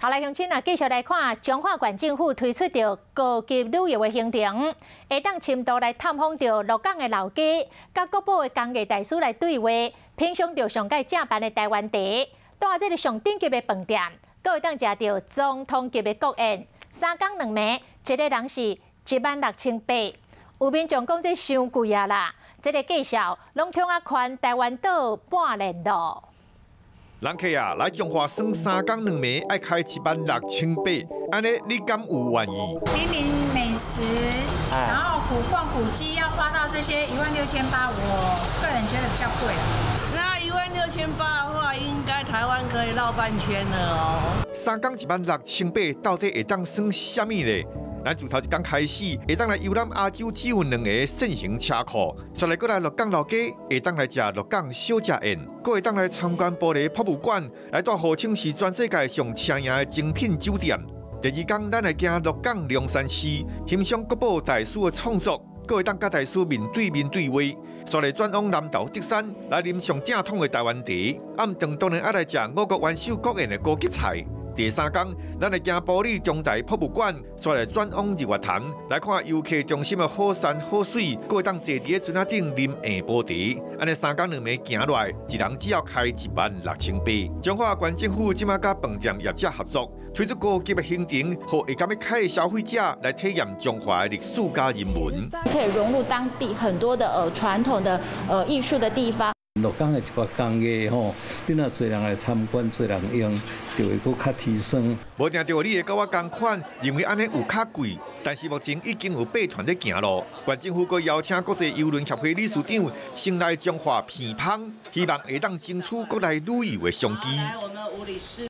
好來，鄉親啊，繼續來看彰化縣政府推出著高級旅遊的行程，會當深度來探訪著鹿港的老街，佮國寶的工藝大師來對話，品嚐著上蓋正版的台灣茶，蹛這个上頂級的飯店，閣會當食著總統級的國宴，三工兩暝，一个人是16,800。有民眾講這傷貴啊啦，這个介紹攏統啊寬台灣島半年咯。人客啊，來彰化耍三工兩暝，愛開16,800，按呢你敢有願意？平民美食，然後古逛古蹟要花到這些16,800，我個人覺得比較貴。那16,800的話，應該台灣可以繞半圈了哦。三工16,800，到底會當耍啥物咧？咱自頭一工開始，會當來遊覽亞洲只有兩个扇形車庫，紲來閣來鹿港老街，會當來食鹿港小食宴，閣會當來參觀玻璃博物館，來蹛號稱是全世界上請名的精品酒店。第二工，咱來行鹿港龍山寺，欣賞國寶大師的創作，閣會當佮大師面對面對話。紲來轉往南投竹山，來啉上正統的台灣茶。暗頓當然愛來食五國元首國宴的高級菜。第三工，咱來行埔里中台博物館，紲來轉往日月潭，來看遊客中心的好山好水，閣會當坐佇咧船仔頂啉下晡茶。按呢三工兩暝行落來，一人只要開16,800。彰化縣政府這馬佮飯店業者合作，推出高級的行程，予會甘欲開的消費者來體驗彰化的歷史佮人文。可以融入當地很多的傳統的藝術的地方。鹿港的一寡工藝吼，你若濟人來參觀，濟人用，就會閣較提升。無定著你會佮我仝款，認為按呢有較貴，但是目前已經有八團咧行囉。縣政府閣邀請國際郵輪協會理事長先來彰化遍訪，希望會當爭取國內旅遊的商機。我們吳理事。